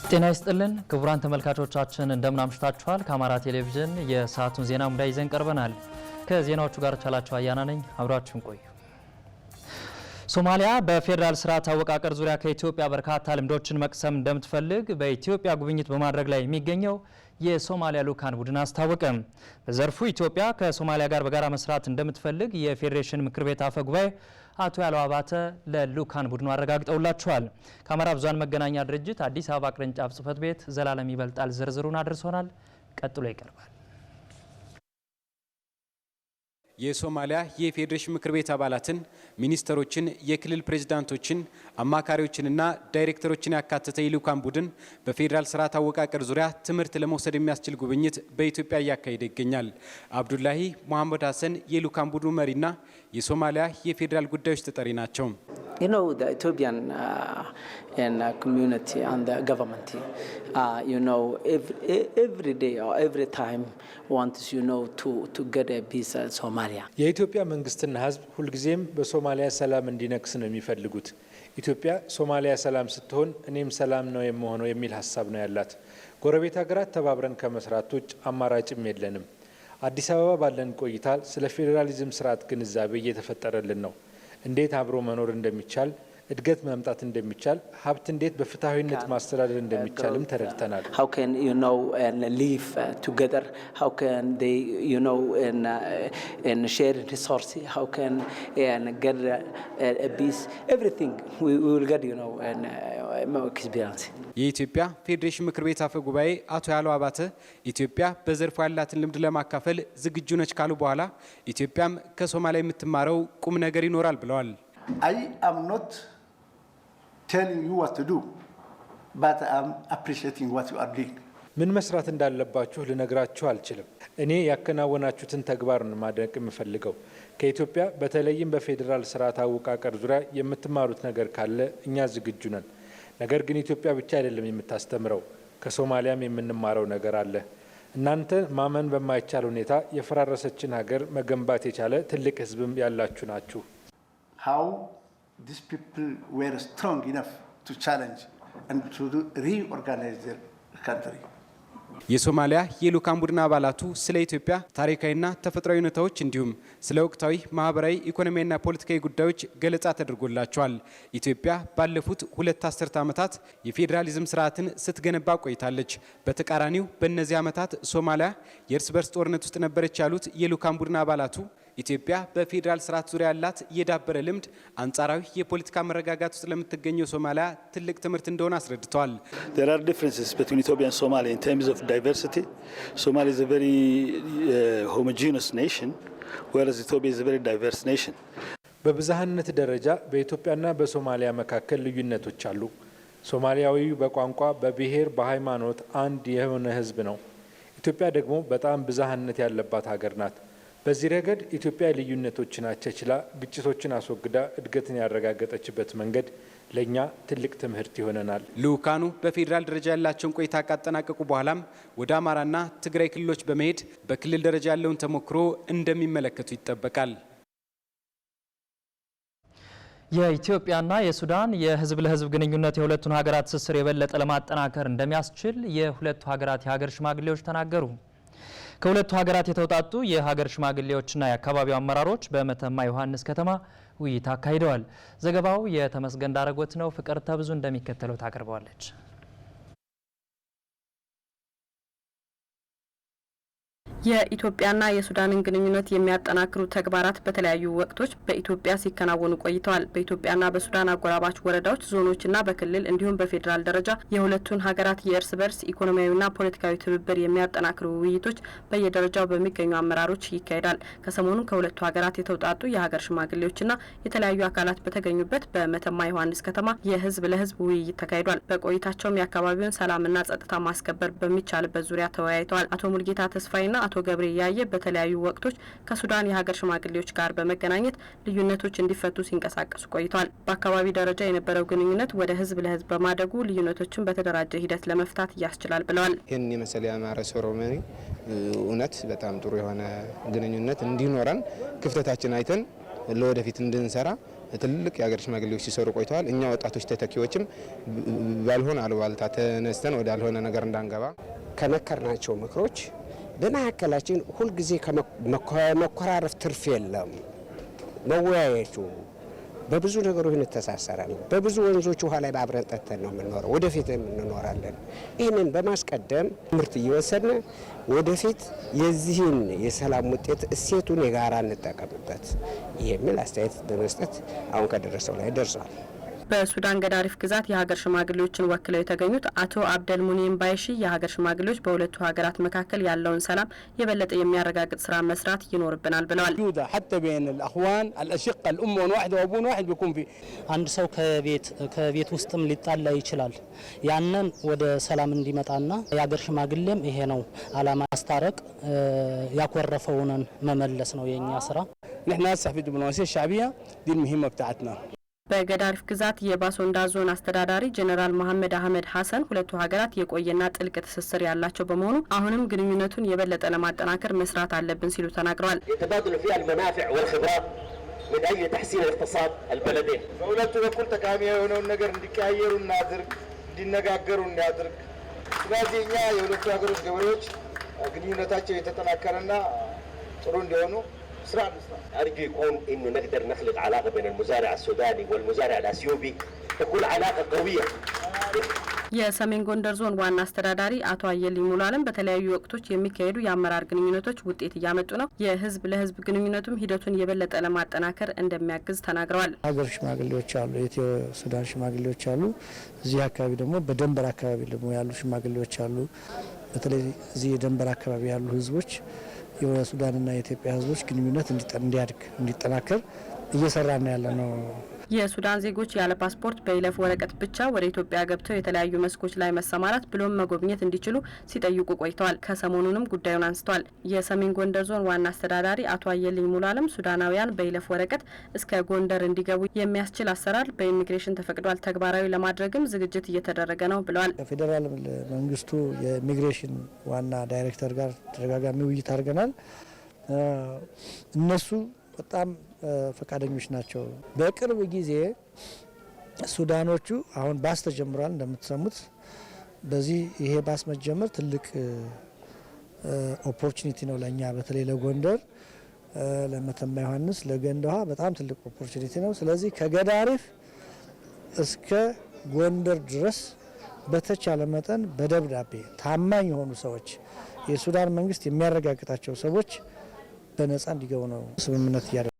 ጤና ይስጥልን ክቡራን ተመልካቾቻችን፣ እንደምን አምሽታችኋል። ከአማራ ቴሌቪዥን የሰዓቱን ዜና ሙዳይ ይዘን ቀርበናል። ከዜናዎቹ ጋር ቻላቸው አያና ነኝ። አብራችሁን ቆዩ። ሶማሊያ በፌዴራል ስርዓት አወቃቀር ዙሪያ ከኢትዮጵያ በርካታ ልምዶችን መቅሰም እንደምትፈልግ በኢትዮጵያ ጉብኝት በማድረግ ላይ የሚገኘው የሶማሊያ ልዑካን ቡድን አስታወቀ። በዘርፉ ኢትዮጵያ ከሶማሊያ ጋር በጋራ መስራት እንደምትፈልግ የፌዴሬሽን ምክር ቤት አፈ ጉባኤ አቶ ያለው አባተ ለልዑካን ቡድኑ አረጋግጠውላቸዋል። ከአማራ ብዙኃን መገናኛ ድርጅት አዲስ አበባ ቅርንጫፍ ጽሕፈት ቤት ዘላለም ይበልጣል ዝርዝሩን አድርሶናል። ቀጥሎ ይቀርባል። የሶማሊያ የፌዴሬሽን ምክር ቤት አባላትን፣ ሚኒስተሮችን፣ የክልል ፕሬዝዳንቶችን፣ አማካሪዎችንና ዳይሬክተሮችን ያካተተ የልዑካን ቡድን በፌዴራል ስርዓት አወቃቀር ዙሪያ ትምህርት ለመውሰድ የሚያስችል ጉብኝት በኢትዮጵያ እያካሄደ ይገኛል። አብዱላሂ ሙሐመድ ሀሰን የልዑካን ቡድኑ መሪና የሶማሊያ የፌዴራል ጉዳዮች ተጠሪ ናቸው። The Ethiopian and community and the government, every day or every time wants to get a peace in Somalia. የኢትዮጵያ መንግስትና ሕዝብ ሁልጊዜም በሶማሊያ ሰላም እንዲነግስ ነው የሚፈልጉት። ኢትዮጵያ ሶማሊያ ሰላም ስትሆን እኔም ሰላም ነው የምሆነው የሚል ሀሳብ ነው ያላት። ጎረቤት ሀገራት ተባብረን ከመስራት ውጭ አማራጭም የለንም። አዲስ አበባ ባለን ቆይታ ስለ ፌዴራሊዝም ስርዓት ግንዛቤ እየተፈጠረልን ነው። እንዴት አብሮ መኖር እንደሚቻል፣ እድገት ማምጣት እንደሚቻል፣ ሀብት እንዴት በፍትሐዊነት ማስተዳደር እንደሚቻልም ተረድተናል። How can and live together? How can they and share resources? How can and get a peace? Everything we will get and experience. የኢትዮጵያ ፌዴሬሽን ምክር ቤት አፈ ጉባኤ አቶ ያለው አባተ ኢትዮጵያ በዘርፉ ያላትን ልምድ ለማካፈል ዝግጁ ነች ካሉ በኋላ ኢትዮጵያም ከሶማሊያ የምትማረው ቁም ነገር ይኖራል ብለዋል። I am not telling you what to do, but I'm appreciating what you are doing. ምን መስራት እንዳለባችሁ ልነግራችሁ አልችልም። እኔ ያከናወናችሁትን ተግባር ነው ማድነቅ የምፈልገው። ከኢትዮጵያ በተለይም በፌዴራል ስርዓት አወቃቀር ዙሪያ የምትማሩት ነገር ካለ እኛ ዝግጁ ነን። ነገር ግን ኢትዮጵያ ብቻ አይደለም የምታስተምረው፣ ከሶማሊያም የምንማረው ነገር አለ። እናንተ ማመን በማይቻል ሁኔታ የፈራረሰችን ሀገር መገንባት የቻለ ትልቅ ሕዝብም ያላችሁ ናችሁ። How these people were strong enough to challenge and to reorganize their country. የሶማሊያ የልዑካን ቡድን አባላቱ ስለ ኢትዮጵያ ታሪካዊና ተፈጥሯዊ ሁኔታዎች እንዲሁም ስለ ወቅታዊ ማህበራዊ፣ ኢኮኖሚያዊና ፖለቲካዊ ጉዳዮች ገለጻ ተደርጎላቸዋል። ኢትዮጵያ ባለፉት 2 አስርተ ዓመታት የፌዴራሊዝም ስርዓትን ስትገነባ ቆይታለች። በተቃራኒው በእነዚህ ዓመታት ሶማሊያ የእርስ በርስ ጦርነት ውስጥ ነበረች ያሉት የልዑካን ቡድን አባላቱ፣ ኢትዮጵያ በፌዴራል ስርዓት ዙሪያ ያላት የዳበረ ልምድ አንጻራዊ የፖለቲካ መረጋጋት ውስጥ ለምትገኘው ሶማሊያ ትልቅ ትምህርት እንደሆነ አስረድተዋል። There are differences between Ethiopia and Somalia in terms of diversity. Somalia is a very homogeneous nation, whereas Ethiopia is a very diverse nation. በብዝሃነት ደረጃ በኢትዮጵያና በሶማሊያ መካከል ልዩነቶች አሉ። ሶማሊያዊው በቋንቋ፣ በብሔር፣ በሃይማኖት አንድ የሆነ ህዝብ ነው። ኢትዮጵያ ደግሞ በጣም ብዝሃነት ያለባት ሀገር ናት። በዚህ ረገድ ኢትዮጵያ ልዩነቶችን አቻችላ፣ ግጭቶችን አስወግዳ እድገትን ያረጋገጠችበት መንገድ ለእኛ ትልቅ ትምህርት ይሆነናል። ልዑካኑ በፌዴራል ደረጃ ያላቸውን ቆይታ ካጠናቀቁ በኋላም ወደ አማራና ትግራይ ክልሎች በመሄድ በክልል ደረጃ ያለውን ተሞክሮ እንደሚመለከቱ ይጠበቃል። የኢትዮጵያና የሱዳን የህዝብ ለህዝብ ግንኙነት የሁለቱን ሀገራት ትስስር የበለጠ ለማጠናከር እንደሚያስችል የሁለቱ ሀገራት የሀገር ሽማግሌዎች ተናገሩ። ከሁለቱ ሀገራት የተውጣጡ የሀገር ሽማግሌዎችና የአካባቢው አመራሮች በመተማ ዮሐንስ ከተማ ውይይት አካሂደዋል። ዘገባው የተመስገን ዳረጎት ነው። ፍቅር ተብዙ እንደሚከተለው ታቀርበዋለች። የኢትዮጵያና የሱዳንን ግንኙነት የሚያጠናክሩ ተግባራት በተለያዩ ወቅቶች በኢትዮጵያ ሲከናወኑ ቆይተዋል። በኢትዮጵያና በሱዳን አጎራባች ወረዳዎች፣ ዞኖችና በክልል እንዲሁም በፌዴራል ደረጃ የሁለቱን ሀገራት የእርስ በርስ ኢኮኖሚያዊና ፖለቲካዊ ትብብር የሚያጠናክሩ ውይይቶች በየደረጃው በሚገኙ አመራሮች ይካሄዳል። ከሰሞኑ ከሁለቱ ሀገራት የተውጣጡ የሀገር ሽማግሌዎችና የተለያዩ አካላት በተገኙበት በመተማ ዮሐንስ ከተማ የህዝብ ለህዝብ ውይይት ተካሂዷል። በቆይታቸውም የአካባቢውን ሰላምና ጸጥታ ማስከበር በሚቻልበት ዙሪያ ተወያይተዋል። አቶ ሙልጌታ ተስፋዬና አቶ ገብሬ ያየ በተለያዩ ወቅቶች ከሱዳን የሀገር ሽማግሌዎች ጋር በመገናኘት ልዩነቶች እንዲፈቱ ሲንቀሳቀሱ ቆይተዋል። በአካባቢ ደረጃ የነበረው ግንኙነት ወደ ህዝብ ለህዝብ በማደጉ ልዩነቶችን በተደራጀ ሂደት ለመፍታት ያስችላል ብለዋል። ይህን የመሰለ ያማረ ceremony እውነት በጣም ጥሩ የሆነ ግንኙነት እንዲኖረን፣ ክፍተታችን አይተን ለወደፊት እንድንሰራ ትልልቅ የሀገር ሽማግሌዎች ሲሰሩ ቆይተዋል። እኛ ወጣቶች ተተኪዎችም ባልሆነ አሉባልታ ተነስተን ወዳልሆነ ነገር እንዳንገባ ከመከርናቸው ምክሮች በመካከላችን ሁልጊዜ ከመኮራረፍ ትርፍ የለም። መወያየቱ በብዙ ነገሮች እንተሳሰራለን። በብዙ ወንዞች ውሃ ላይ አብረን ጠጥተን ነው የምንኖረው፣ ወደፊት እንኖራለን። ይህንን በማስቀደም ትምህርት እየወሰድን ወደፊት የዚህን የሰላም ውጤት እሴቱን የጋራ እንጠቀምበት የሚል አስተያየት በመስጠት አሁን ከደረሰው ላይ ደርሷል። በሱዳን ገዳሪፍ ግዛት የሀገር ሽማግሌዎችን ወክለው የተገኙት አቶ አብደል ሙኒም ባይሺ የሀገር ሽማግሌዎች በሁለቱ ሀገራት መካከል ያለውን ሰላም የበለጠ የሚያረጋግጥ ስራ መስራት ይኖርብናል ብለዋል። حتى بين الاخوان الاشقه الام واحده وابون واحد بيكون في አንድ ሰው ከቤት ውስጥም ሊጣላ ይችላል። ያንን ወደ ሰላም እንዲመጣና የሀገር ሽማግሌም ይሄ ነው አላማ፣ ማስታረቅ፣ ያኮረፈውንን መመለስ ነው የኛ ስራ። نحن هسه في الدبلوماسيه الشعبيه دي المهمه بتاعتنا። በገዳሪፍ ግዛት የባሶንዳ ዞን አስተዳዳሪ ጀኔራል መሐመድ አህመድ ሀሰን ሁለቱ ሀገራት የቆየና ጥልቅ ትስስር ያላቸው በመሆኑ አሁንም ግንኙነቱን የበለጠ ለማጠናከር መስራት አለብን ሲሉ ተናግረዋል። يتبادل فيها المنافع والخبرات من اجل تحسين الاقتصاد البلدين። በሁለቱ በኩል ጠቃሚ የሆነውን ነገር እንዲቀያየሩ እናድርግ፣ እንዲነጋገሩ እናድርግ። ስለዚህ እኛ የሁለቱ ሀገሮች ገበሬዎች ግንኙነታቸው የተጠናከረና ጥሩ እንዲሆኑ ስራ እንስራ። ارجو يكون انه نقدر نخلق علاقه بين المزارع السوداني والمزارع الاثيوبي تكون علاقه قويه። የሰሜን ጎንደር ዞን ዋና አስተዳዳሪ አቶ አየልኝ ሙሉ አለም በተለያዩ ወቅቶች የሚካሄዱ የአመራር ግንኙነቶች ውጤት እያመጡ ነው፣ የህዝብ ለህዝብ ግንኙነቱም ሂደቱን የበለጠ ለማጠናከር እንደሚያግዝ ተናግረዋል። ሀገር ሽማግሌዎች አሉ፣ የኢትዮ ሱዳን ሽማግሌዎች አሉ። እዚህ አካባቢ ደግሞ በደንበር አካባቢ ደግሞ ያሉ ሽማግሌዎች አሉ። በተለይ እዚህ የደንበር አካባቢ ያሉ ህዝቦች የሱዳንና የኢትዮጵያ ህዝቦች ግንኙነት እንዲያድግ እንዲጠናከር እየሰራ ነው ያለ ነው። የሱዳን ዜጎች ያለ ፓስፖርት በይለፍ ወረቀት ብቻ ወደ ኢትዮጵያ ገብተው የተለያዩ መስኮች ላይ መሰማራት ብሎም መጎብኘት እንዲችሉ ሲጠይቁ ቆይተዋል። ከሰሞኑንም ጉዳዩን አንስተዋል። የሰሜን ጎንደር ዞን ዋና አስተዳዳሪ አቶ አየልኝ ሙሉ አለም ሱዳናውያን በይለፍ ወረቀት እስከ ጎንደር እንዲገቡ የሚያስችል አሰራር በኢሚግሬሽን ተፈቅዷል፣ ተግባራዊ ለማድረግም ዝግጅት እየተደረገ ነው ብለዋል። ከፌዴራል መንግስቱ የኢሚግሬሽን ዋና ዳይሬክተር ጋር ተደጋጋሚ ውይይት አድርገናል። እነሱ በጣም ፈቃደኞች ናቸው። በቅርብ ጊዜ ሱዳኖቹ አሁን ባስ ተጀምሯል እንደምትሰሙት። በዚህ ይሄ ባስ መጀመር ትልቅ opportunity ነው ለእኛ፣ በተለይ ለጎንደር፣ ለመተማ ዮሐንስ፣ ለገንደ ውሃ በጣም ትልቅ opportunity ነው። ስለዚህ ከገዳሪፍ እስከ ጎንደር ድረስ በተቻለ መጠን በደብዳቤ ታማኝ የሆኑ ሰዎች፣ የሱዳን መንግስት የሚያረጋግጣቸው ሰዎች በነጻ እንዲገቡ ነው ስምምነት እያደረጉ።